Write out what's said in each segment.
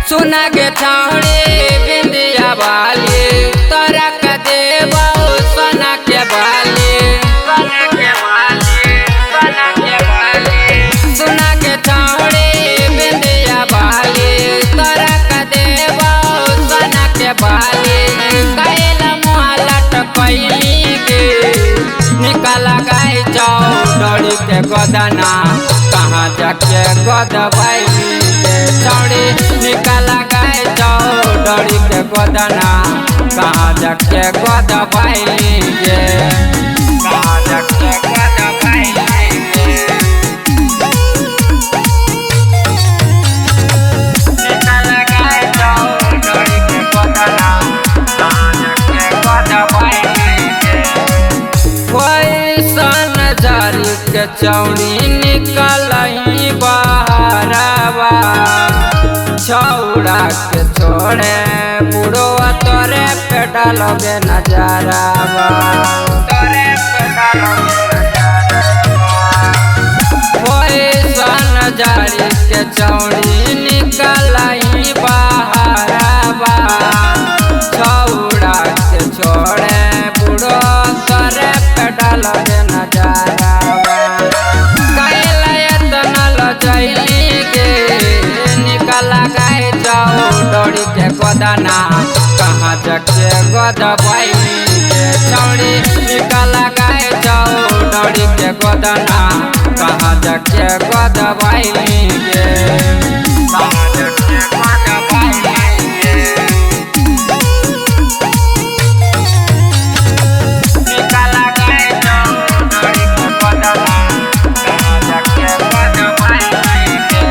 सुना के छावड़ी बिंदिया वाली तोरा के देबो सोना के बाली, सोना के बाली, सोना के बाली। सुना के छावड़ी बिंदिया वाली तोरा के देबो सोना के बाली। कैला मुँह लटकैली के निकल गए चौड़ी के गोदना, कहाँ जाके गोदबैली के चौड़ी। निकल गए चौड़ी के गोदना, कहाँ जाके गोदबैली के, कहाँ जाके गोदबैली के। निकल गए चौड़ी के गोदना, कहाँ जाके गोदबैली के। पैसन जारी के चौड़ी निकलई बहरवा, छौड़ा के छोड़े बुढ़वा तोरे पे डालोगे नजरवा, तोरे पे डालोगे नजरवा। पैसन जारी के चौड़ी निकलई बहरवा, छौड़ा के छोड़े बुढ़वा तोरे पे डालोगे नजरवा। कैला एतना लजैली के निकल गए चौड़ी के गोदना, कहाँ जाके गोदबैली के चौड़ी। निकल गए चौड़ी के गोदना, कहाँ जाके गोदबैली के, कहाँ जाके गोदबैली के। निकल गए चौड़ी के गोदना, कहाँ जाके गोदबैली के।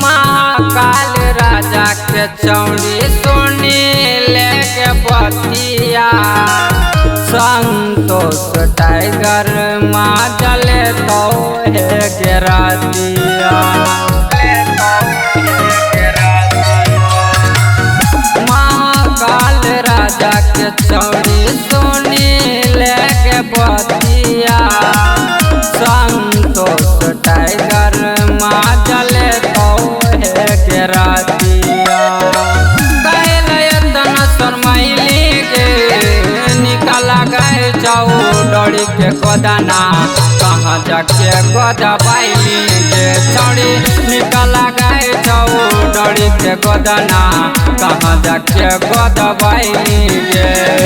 महाकाल राजा के चौड़ी सुनी लेके बतिया, संतोष टाइगर माँ जले तो है के रातिया। महाकाल राजा के चौड़ी सुनी लेके बतिया, संतोष टाइगर माँ जले तो है के रातिया। कैला एतना शरमैली के निकल गए चौड़ी के गोदना, कहाँ जाके गोदबैली के चौड़ी। निकल गए चौड़ी के गोदना, कहाँ जाके गोदबैली के।